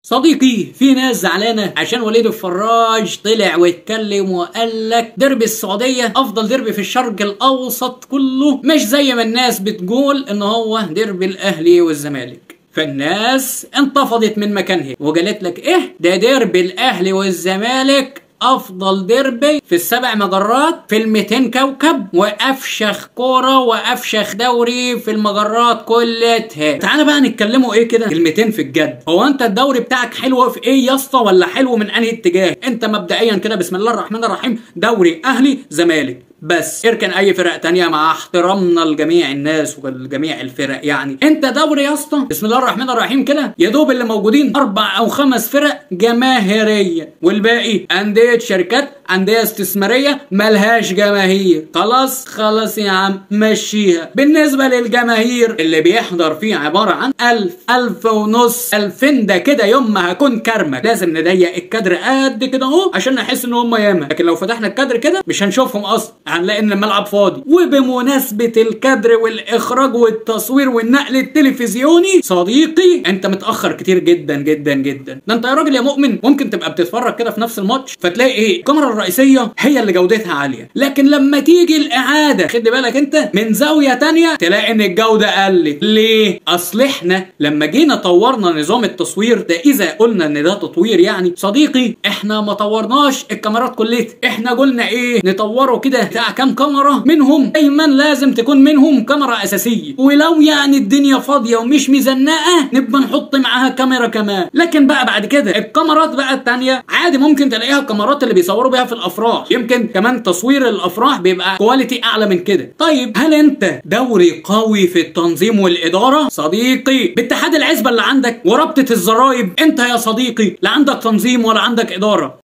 صديقي في ناس زعلانة عشان وليد الفراج طلع واتكلم وقال لك ديربي السعودية افضل ديربي في الشرق الاوسط كله، مش زي ما الناس بتقول ان هو ديربي الاهلي والزمالك. فالناس انتفضت من مكانها وقالت لك ايه ده، ديربي الاهلي والزمالك افضل ديربي في السبع مجرات في ال200 كوكب، وافشخ كورة وافشخ دوري في المجرات كلها. تعالى بقى نتكلموا ايه كده كلمتين في الجد. هو انت الدوري بتاعك حلو في ايه يا اسطى، ولا حلو من انهي اتجاه؟ انت مبدئيا كده بسم الله الرحمن الرحيم دوري اهلي زمالك بس، اركن اي فرق تانية مع احترامنا لجميع الناس ولجميع الفرق. يعني انت دوري يا اسطى بسم الله الرحمن الرحيم كده يا دوب اللي موجودين 4 أو 5 فرق جماهيرية، والباقي اندية شركات، اندية استثمارية ملهاش جماهير. خلاص خلاص يا عم مشيها. بالنسبة للجماهير اللي بيحضر فيه عبارة عن 1000، 1500، 2000، ده كده يوم ما هكون كرمك. لازم نضيق الكادر قد كده اهو عشان نحس ان هم ياما، لكن لو فتحنا الكادر كده مش هنشوفهم اصلا، هنلاقي ان الملعب فاضي. وبمناسبة الكادر والاخراج والتصوير والنقل التلفزيوني، صديقي انت متاخر كتير جدا جدا جدا. ده انت يا راجل يا مؤمن ممكن تبقى بتتفرج كده في نفس الماتش فتلاقي ايه الكاميرا الرئيسية هي اللي جودتها عالية، لكن لما تيجي الاعادة خد بالك انت من زاوية تانية تلاقي ان الجودة قلت. ليه؟ اصل احنا لما جينا طورنا نظام التصوير ده، اذا قلنا ان ده تطوير يعني صديقي احنا ما طورناش الكاميرات كلها، احنا قلنا ايه نطوره كده بتاع كام كاميرا منهم دايما لازم تكون منهم كاميرا اساسية، ولو يعني الدنيا فاضية ومش مزنقه نبقى نحط معاها كاميرا كمان. لكن بقى بعد كده الكاميرات بقى الثانية عادي ممكن تلاقيها الكاميرات اللي بيصوروا بيها في الافراح، يمكن كمان تصوير الافراح بيبقى quality اعلى من كده. طيب هل انت دوري قوي في التنظيم والادارة؟ صديقي باتحاد العزبة اللي عندك ورابطه الزرايب، انت يا صديقي لا عندك تنظيم ولا عندك ادارة.